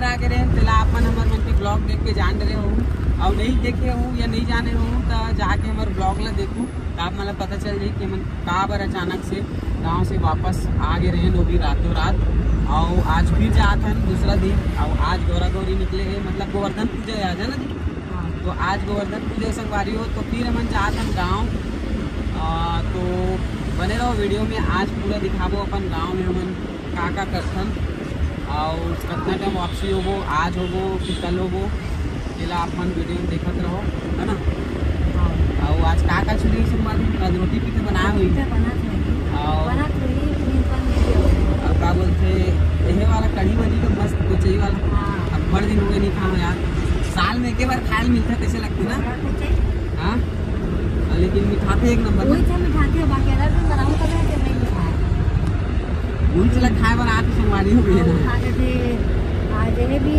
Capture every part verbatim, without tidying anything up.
आ गे रहे, तेला आप मन हमर मन के ब्लॉग देख के जान रहे हो, अउ नहीं देखे हो या नहीं जाने हो, त जाके हमर ब्लॉग ला देखो, त आप मन ला पता चल जाई कि हमन काबर अचानक से गांव से वापस आ गे रहे, वो भी रातों रात। अउ आज फिर जात हन दूसरा दिन, अउ आज गौरा गौरी निकले हे, मतलब गोवर्धन पूजा है आज, है ना जी? हाँ। तो आज गोवर्धन पूजा संगवारी हो, तो फिर हमन जात हन गांव। आ, तो बने रहो वीडियो में, आज पूरा दिखाबो अपन गांव में हमन का का करथन, अउ कितना टाइम वापसी होबो, आज होबो कि कल होबो, तेला आप मन वीडियो में देखत रहो, है ना? हाँ। अउ आज का का चुरी संगवारी, आज रोटी पीते बनाए हुई। रोटी बनात होई। अउ बनात होई, लेकिन बन गई हो। अउ का बोलथे, एहे वाला कढ़ी वढ़ी का मस्त कोचई वाला। हाँ। अब बड़ दिन हो गए नहीं खाओ यार, साल में एक बार खाए मिलता, कैसे लगते ना? बड़ा कोचई। हाँ? लेकिन मिठाथे एक नंबर ना। वही तो मिठाथे, बाकी अलग दिन बनाऊँ तब है कि नहीं मिठाए। उन चला खाए बर आके संगवारी हो गई है। खा के थे, आ, जलेबी,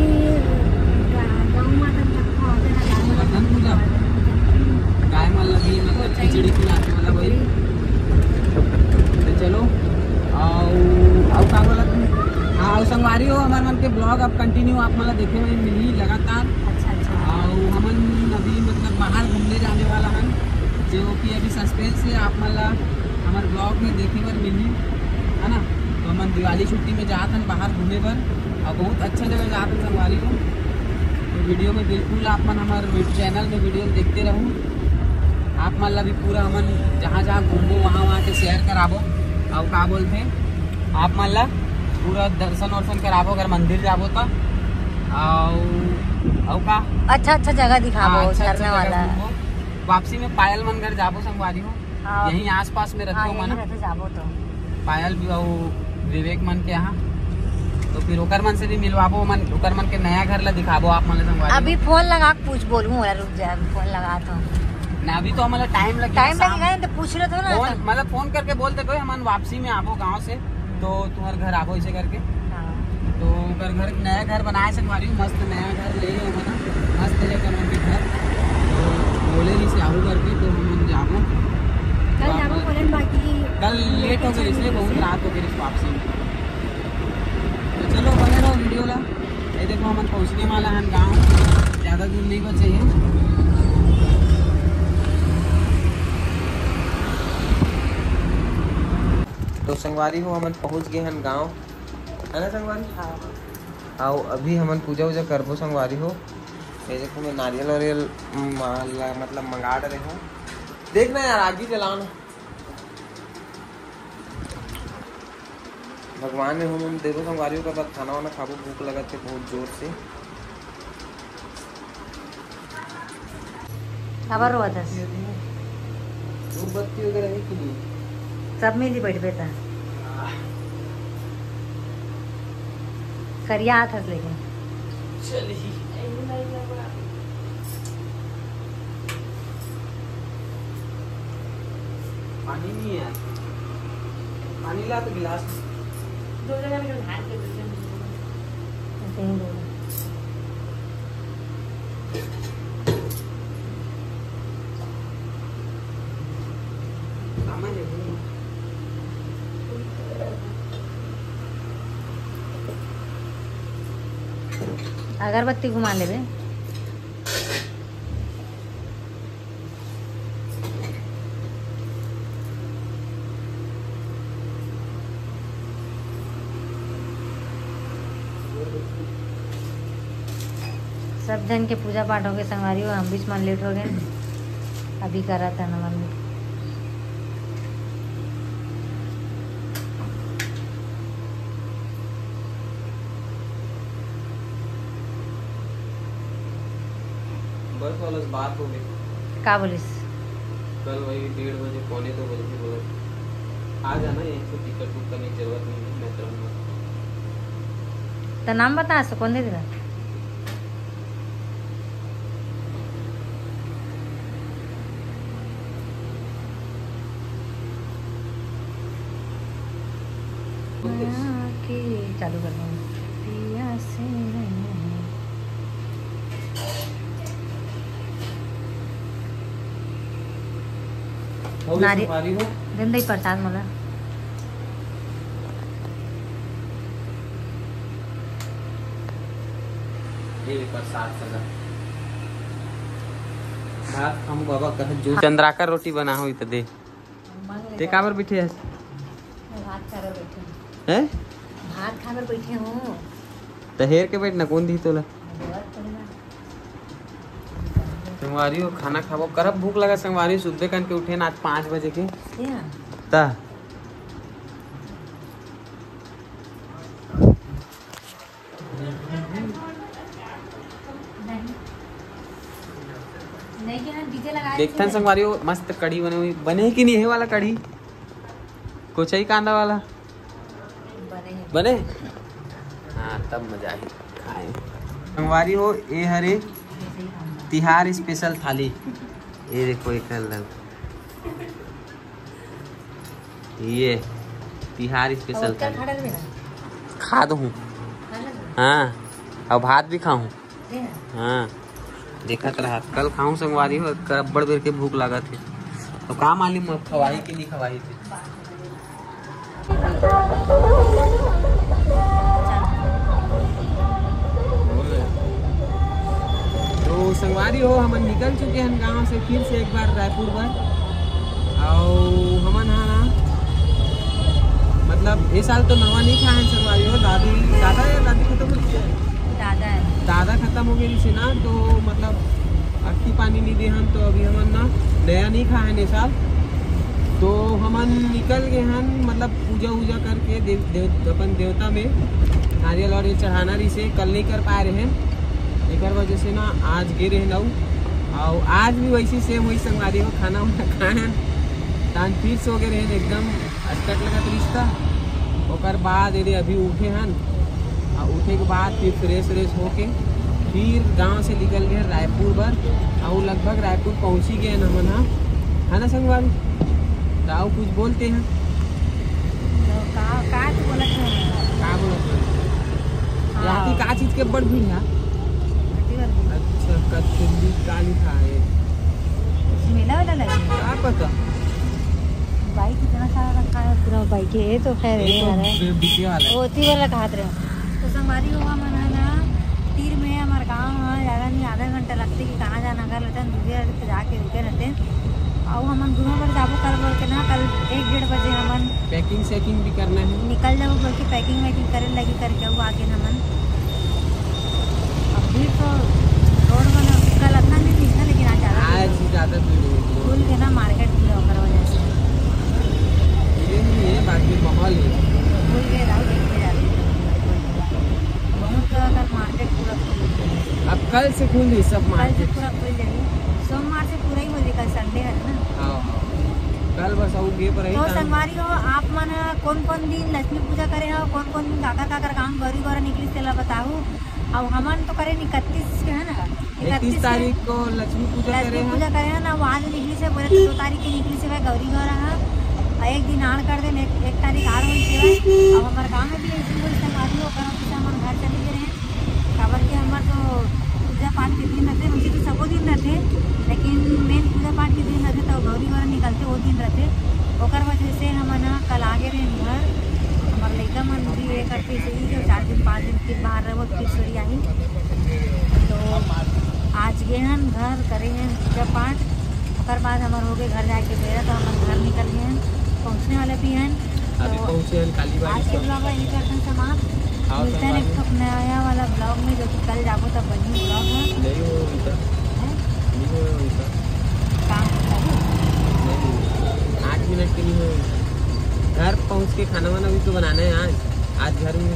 गा-, गाँव में तो खा होते ना, गाँव में। मटन पूजा। गाय मन लगी, मतलब, खिचड़ी खिलाने वाला वही। तो चलो, अउ, अउ का बोला तुम? हाँ, अउ संगवारी हो, हमारे मन के ब्लॉग अब कंटिन्यू आप मतलब देखे में मिली लगातार। अच्छा, अच्छा। अउ हमन अभी मतलब बाहर घूमने जाने वाला हन, जो कि अभी सस्पेंस है, आप मन ला हमर ब्लॉग में देखे बर मिलही, है ना? तो हमन दिवाली छुट्टी में जात हन बाहर घूमे बर, अउ बहुत अच्छा जगह जात हन संगवारी हो। तो वीडियो में बिल्कुल आप मन हमर चैनल में वीडियो देखते रहू, आप मन ला भी पूरा हमन जहाँ जहाँ घूमबो वहाँ वहाँ के शेयर कराबो। अउ का बोलथे, आप मन ला पूरा दर्शन वर्शन कराबो अगर मंदिर जाबो तो। अउ, अउ का? अच्छा अच्छा जगह दिखाबो, हाँ, अच्छा, अच्छा झरना जगह वाला। घूमबो। वापसी में पायल मन घर जाबो संगवारी हो। हाँ, यहीं आसपास में रहते हाँ, हो यहीं माना? रहते जाबो तो। पायल भी अउ विवेक मन के यहाँ, तो फिर ओकर मन से भी मिलवाबो, मन, ओकर मन के नया घर ला दिखाबो आप मन ला संगवारी हो। अभी फोन लगा के पूछ, बोलूँ, रुक जा, अभी फोन लगा तो। ना, अभी तो हमला टाइम लगेगा, टाइम शाम लगेगा ना, तो पूछ रहे थे ना, फोन, तो मतलब फोन करके बोल दे कोई, हमन वापसी में आबो गांव से, तो तुम्हारे घर आबो ऐसे करके। हाँ। तो ओकर घर, नया घर बनाए संगवारी हो, मस्त नया घर ले हो ना, मस्त ले कर उनके घर। तो बोले रही से आबो करके, तो हम जाबो। कल जाबो बोलन, बाकी कल लेट हो गई, इसलिए बहुत रात हो गई वापसी में। तो चलो, बने रहो वीडियो ला। ये देखो, हमन पहुँचने वाला हन गाँव, ज़्यादा दूर नहीं बचे हैं। तो संगवारी हो, हमन पहुँच गए हन गाँव, है ना संगवारी? हाँ। आओ, अभी हमन पूजा वूजा करबो संगवारी हो। ये देखो, मैं नारियल वारियल मा-, ला-, मतलब मंगा डरे हूँ। देख ना यार, आगी जलाओ ना। भगवान में हमन देखो संगवारी हो, ओकर बाद खाना वाना खाबो, भूख लगत है बहुत जोर से। काबर रोवत हस? धूप बत्ती वगैरह है कि नहीं? सब मिली बैठबे त। करिया हाथ हस लेकिन। चल ही। पानी नहीं है। पानी ला तो गिलास। दो जगह में हाथ दे दो। ऐसे ही दो। अगरबत्ती घुमा लेबे। सब झन के पूजा पाठ होगे संगवारी हो, हम बीच में लेट हो गए, अभी करत हन हमन। बस वाला से बात हो गई। का बोलिस? कल वही डेढ़ बजे, पौने दो बजे से बोला, आ जाना, यहीं से टिकट बुक करने की जरूरत नहीं है, मैं तो रहूँगा। तो नाम बता, से कौन दे देगा? चालू कर दूंगी। पिया से नहीं। हो गई नारी-, सुपारी हो? दिन दई प्रसाद मला। ये प्रसाद सगा। भात हम बाबा कह जो चंद्राकर रोटी बना हो त दे। मांग ले ते जा। काबर बैठे हस? मैं भात खाए बर बैठे हूँ। हैं? भात खाए बर बैठे हूँ। त हेर के बैठ ना, कौन दी तोला? बोलत थोड़ी ना। संगवारी हो, खाना खाबो, करब भूख लगा संगवारी, सुबह कन के उठे ना आज पाँच बजे के। क्या? ता। नहीं, नहीं कि ना डीजे लगा देखथन संगवारी हो, मस्त कढ़ी बने हुई, बने कि नहीं हे वाला कढ़ी, कोचई कांदा वाला। बने हे। बने? हाँ, तब मजा आही खाए। संगवारी हो, ए हरे तिहार स्पेशल थाली। ये देखो, एक अलग, ये तिहार स्पेशल थाली। खा दो हूँ। हाँ, और भात भी खाऊँ। हाँ, देखत रहा, कल खाऊं संगवारी हो, अब्बड़ बेर के भूख लागत हे। तो का मालूम अब खवाही कि नहीं खवाही थे। तो संगवारी हो, हमन निकल चुके हैं गांव से फिर से एक बार रायपुर बर। अउ हमन हा ना, मतलब, ए साल तो नवा नहीं खाए हैं संगवारी हो। दादी, दादा या दादी खत्म हो चुके हैं? दादा है। दादा खत्म हो गए से ना, तो मतलब अक्ति पानी नहीं दे हन, तो अभी हमन ना नया नहीं खाए हैं ए साल। तो हमन निकल गए हन, मतलब पूजा वूजा करके देव, देव, अपन देवता में नारियल और ये चढ़ाना रही से कल नहीं कर पाए रहे हैं, एकर वजह से ना आज गे रहे नऊ। और आज भी वैसी सेम वही संगवारी हो, खाना वाना खाए हैं, तान फिर सो गए रहे एकदम। अटकट लगत रिश्ता। ओकर बाद यदि अभी उठे हन, आ उठे के बाद फिर फ्रेश व्रेश होके फिर गांव से निकल गए रायपुर बर। और लगभग रायपुर पहुंच ही गए हमन हा, है ना संगवारी? तो आओ कुछ बोलते हैं। तो का, का तू बोलत है? का बोलत है? हाँ। राती का चीज के बड़ भीड़ है? अच्छा, कचुंदी का लिखा है? मेला वाला लगे। का पता? बाइक इतना सारा रखा है, पूरा बाइक है, ये तो खैर ये तो यार है। बे-, बिके वाला है। ओती वाला कहात रहे। तो संगवारी हो, हमन है ना, तीर में हमार गाँव है, ज्यादा नहीं, आधा घंटा लगते कि कहाँ जाना कर लेते हैं, दूसरे जगह जाके रुके रहते हैं। और हमन घूमे पर जाबो कर बोल के ना, कल एक डेढ़ बजे हमन पैकिंग सैकिंग भी करना है। निकल जाबो बोल के पैकिंग वैकिंग करे लगी करके वो आगे हमन। अब भीड़ तो रोड में ना, कल अतना नहीं दिखा, लेकिन आज ज्यादा भीड़ आज है। ज्यादा भीड़ है। खुल के ना मार्केट खुला ओकर वजह से। ये नहीं है, बाकी माहौल है। खुल के राहु देखते जाते। बहुत अगर मार्केट पूरा खुल गया। अब कल से खुल गई सब कल से मार्केट। पूरा खुल जाएगी। सोमवार से पूरा ही हो जाएगा, कल संडे है ना। हाँ, हाँ। कल बस आऊ गे पर ही तो काम। संगवारी हो, आप मन कौन कौन दिन लक्ष्मी पूजा करे हो, कौन कौन दिन काकर काकर गाँव गौरी गौरा निकली, तेला बताओ। अब हमन तो करे इकतीस के है ना, इकतीस इकतीस के तारीख को लक्ष्मी पूजा लक्ष्मी करे हैं। पूजा करे हैं ना, वो आज निकली से बोले तो दो तारीख के निकली से भाई गौरी गौरा है, और एक दिन आड़ कर दे, एक, एक तारीख आड़ हुई से भाई। अब हमारे गाँव में भी ऐसी कोई संगवारी हो, करो कि हमन घर चले गए रहे, काबर के हमर तो पूजा पाठ के दिन रहते, वैसे तो सबो दिन रहते, लेकिन मेन पूजा पाठ के दिन रहते, तो गौरी गौरा निकलते, वो दिन रहते। ओकर वजह से हमन ह कल आगे रहे घर। हमर लइका मन भी ये करते, सही जो चार दिन, पाँच दिन फिर बाहर रहबो, फिर सोरी आही। तो आज गे हन घर, करे हन पूजा पाठ, ओकर बाद हमर हो गए घर जाए के बेरा, तो हमन घर निकल गए हन, पहुँचने वाले भी हन। अभी तो पहुँचे हन काली बाड़ी आज के पर। Vlog ला यही करथन समाप्त। हाँ, मिलते हैं संगवारी। एक ठो नया वाला vlog में, जो कि कल जाबो तब बनी vlog है। नहीं हो अभी तक। हैं? नहीं हो अभी तक। काम करता है? नहीं, आठ मिनट के लिए हो। घर पहुँच के खाना वाना भी तो बनाना है आज, आज घर में।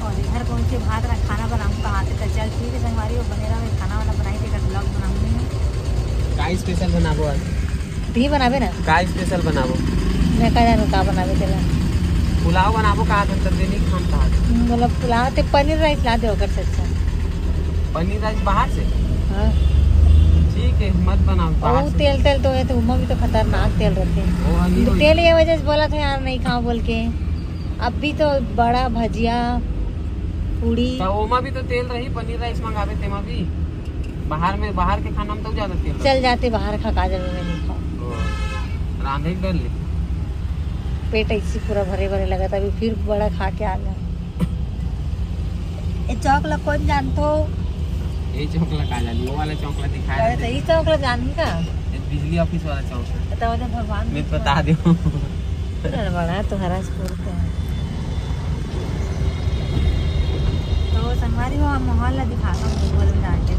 और घर पहुँच के भात रख खाना बनाऊँ कहाँ से? तो चल ठीक है संगवारी, वो बने रहो, खाना वाना बनाई देकर vlog बनाऊँगी मैं। का special बनाबो आज? तुही बनाबे ना। का special बनाबो? मैं का जानू का बनाबे तेला। पुलाव बनाबो का, तो तब देनी खाम का। हम्म, बोला पुलाव ते पनीर rice ला दे ओकर से अच्छा। पनीर rice बाहर से? हाँ। ठीक है, मत बनाओ, बाहर ओ से। तेल, तेल तो है, तो उमा भी तो खतरनाक तेल रहते हैं। वो नहीं तो होई। तेल ये वजह से बोला था यार, नहीं खाओ बोल के। अब भी तो बड़ा भजिया, पूड़ी। तो ओमा भी तो तेल रही, पनीर rice मंगावे तेमा भी। बाहर में, बाहर के खाना में तो ज्यादा तेल चल रहता। जाते बाहर खा, का जरूर नहीं खाओ। ओ, रांधे कर ले। पेट ऐसी पूरा भरे भरे लगा था, अभी फिर बड़ा खा के आ गया। ए चौक ला कौन जानतो? ये चौक ला का जानी, वो वाला चौक ला दिखा अरे, दे। तो ये चौक ला जानी का? ये बिजली ऑफिस वाला चौक। बता दे भगवान मैं कुछ बता बा। दे। चल बड़ा तोहरा स्कूल के। तो संगवारी हो, हम माहौल ला दिखाता हूँ Google में डाल के।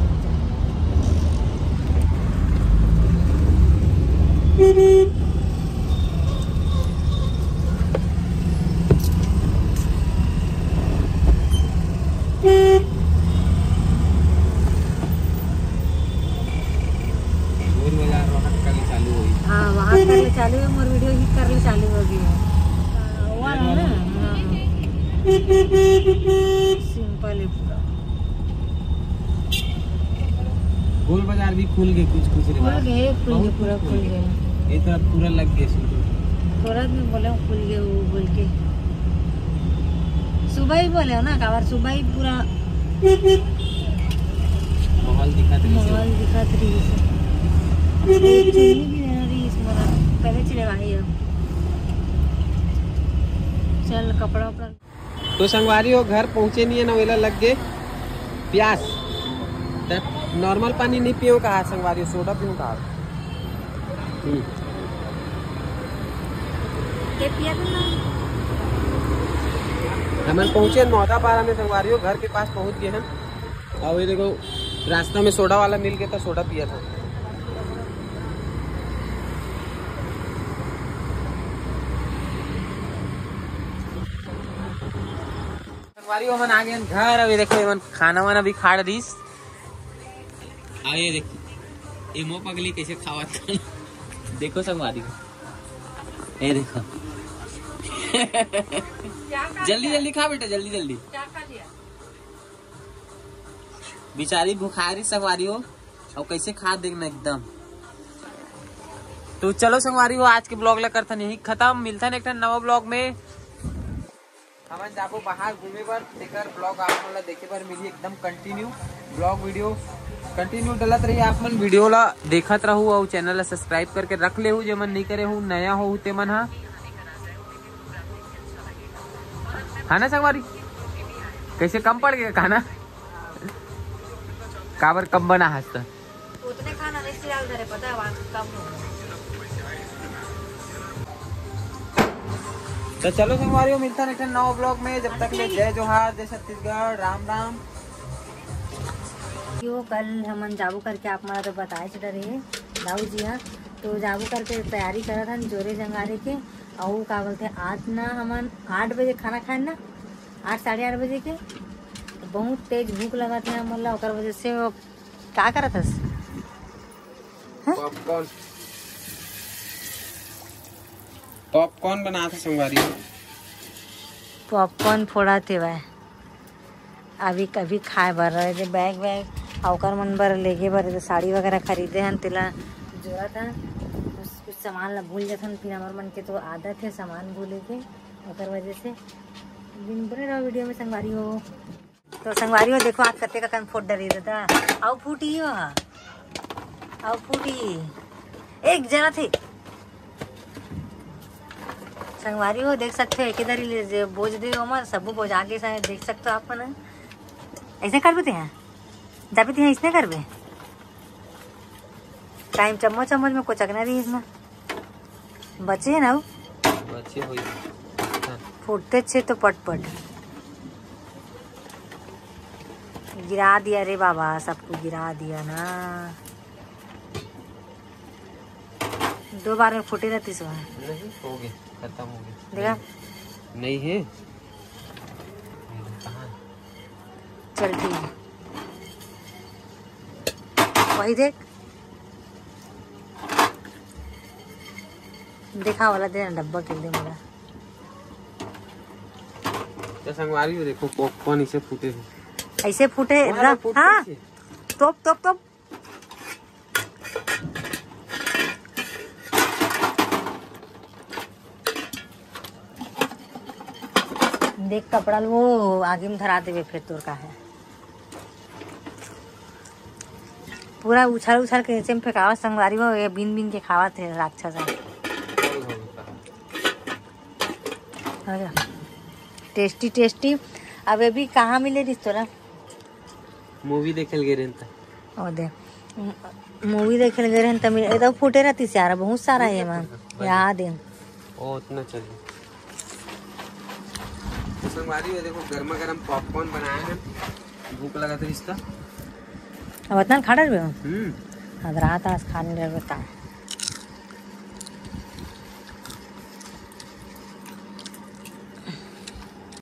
गोल बाजार वहाँ कर ले चालू होई। हाँ, वहाँ कर ले चालू है, मोर वीडियो ही कर ले चालू हो गई है। हाँ, वो वाला ना? हाँ। सिंपल है पूरा। गोल बाजार भी खुल गए कुछ कुछ रे खुल बाहर। गए, खुल गए, बहुत पूरा कुछ खुल खुल गए। गए। ये तो अब पूरा लग गए शुरू। थोड़ा भी बोले हो, खुल गए वो बोल के। सुबह ही बोले हो ना, काबर सुबह ही पूरा माहौल दिखत रही से। माहौल दिखत रही से। एक चुन्नी भी लेना रही इस मोला। पहले चले भाई अब। चल कपड़ा उपड़ा। तो संगवारी हो, घर पहुँचे नहीं है ना, वेला लग गए प्यास। त नॉर्मल पानी नहीं पियो कहा संगवारी हो, सोडा पीऊँ कहा। हम्म। के पिया था ना? हमन पहुँचे मौदा पारा में संगवारी हो, घर के पास पहुँच गए हैं। और ये देखो, रास्ता में सोडा वाला मिल गया था, सोडा पिया था। संगवारी हो, हमन आ गए घर। अभी देखो, एमन खाना वाना भी खा रहीस। आ ये देखो, ये मो पगली कैसे खावत। देखो संगवारी हो, ये देखो। जल्दी जल्दी खा बेटा, जल्दी जल्दी। बेचारी भुखारी संगवारी हो, और कैसे खा देखना एकदम। तो चलो संगवारी हो, आज के ब्लॉग ला करथन यही खत्म। मिलथन एक ठन नवा ब्लॉग में। हमन जाबो बाहर घूमे बर, तेकर ब्लॉग आप मन ला देखे बर मिलही एकदम कंटिन्यू। ब्लॉग वीडियो कंटिन्यू डलत रही, आप मन वीडियो ला देखत रहू और चैनल ला सब्सक्राइब करके रख लेहू, जे मन नहीं करे हू, नया हो ते मन हा। है ना संगवारी, कैसे कम पड़ गया खाना? काबर कम बना हस त? उतने खाना नहीं सियाल धरे, पता है, वहाँ कम हो गया। तो चलो संगवारी हो, मिलता है नेक्स्ट नवा ब्लॉग में। जब तक ले जय जोहार, जय छत्तीसगढ़, राम राम। यो कल हमन जाबो करके आप मन ला तो बताए च डरे हे दाऊ जी हा, तो जाबो करके तैयारी करत हन जोरे जंगारे के। अउ का बोलथे, आज ना हमन आठ बजे खाना खाएन ना, आठ साढ़े आठ बजे के, बहुत तेज भूख लगत हे हमन ला, ओकर वजह से वो का करत हस? हैं? पॉपकॉर्न, पॉपकॉर्न बनात हे संगवारी। पॉपकॉर्न फोड़त हे भाई। अभी कभी खाए बर रहे जे बैग वैग, अउ ओकर मन बर लेगे बर जे साड़ी वगैरह खरीदे हन, तेला जोरत हन। कुछ, कुछ सामान ला भूल जाथन, फिर हमर मन के तो आदत है सामान भूले के, ओकर वजह से। बिन बने रहो वीडियो में संगवारी हो। तो संगवारी हो, देखो आज कते का कन फोड़ डरे दादा, अउ फूटी हो हा, अउ फूटी एक जना थे। संगवारी हो, देख सकते हो, एक इधर ही ले जे बोझ दे ओमन, सबो बोझ आगे से देख सकते हो आप मन। ऐसे करबे ते हैं, जाबे ते हैं, इसने करबे। टाइम चम्मच चम्मच में कोचकना रही इसमें। बचे ना वो? बचे हुई। हाँ। फूटते छे तो पट पट। गिरा दिया रे बाबा, सबको गिरा दिया ना। दो बार में फूटे रहती सो। नहीं, हो गए, खत्म हो गए। देखा? नहीं, नहीं है। कहाँ? चल ठीक है, वही देख, देखा वाला दे ना, डब्बा के दे मोला। तो संगवारी हो, देखो पॉपकॉर्न इसे फूटे हैं। ऐसे फूटे, वहाँ रख, फूटते हाँ। तोप, तोप, तोप। देख कपड़ा ल वो आगे में धरा देवे, फिर तोर का है। पूरा उछाल उछाल के नीचे में फेंकावत संगवारी हो, ये बीन बीन के खावत है राक्षस है। Tasty tasty. अब ये भी कहाँ मिले रिस तोरा? मूवी देखे ल गे रहेन त। ओ दे, मूवी देखे ल गे रहेन त मिल, ए तो फूटे रहती सारा, बहुत सारा है एमा, याद है। ओ, उतना चल। तो संगवारी हो, देखो, गर्मा गर्म पॉपकॉर्न बनाया है। भूख लगा था इसका। अब इतना खा डरबे हो? हम्म। अब रात आज खा नहीं डरबे का?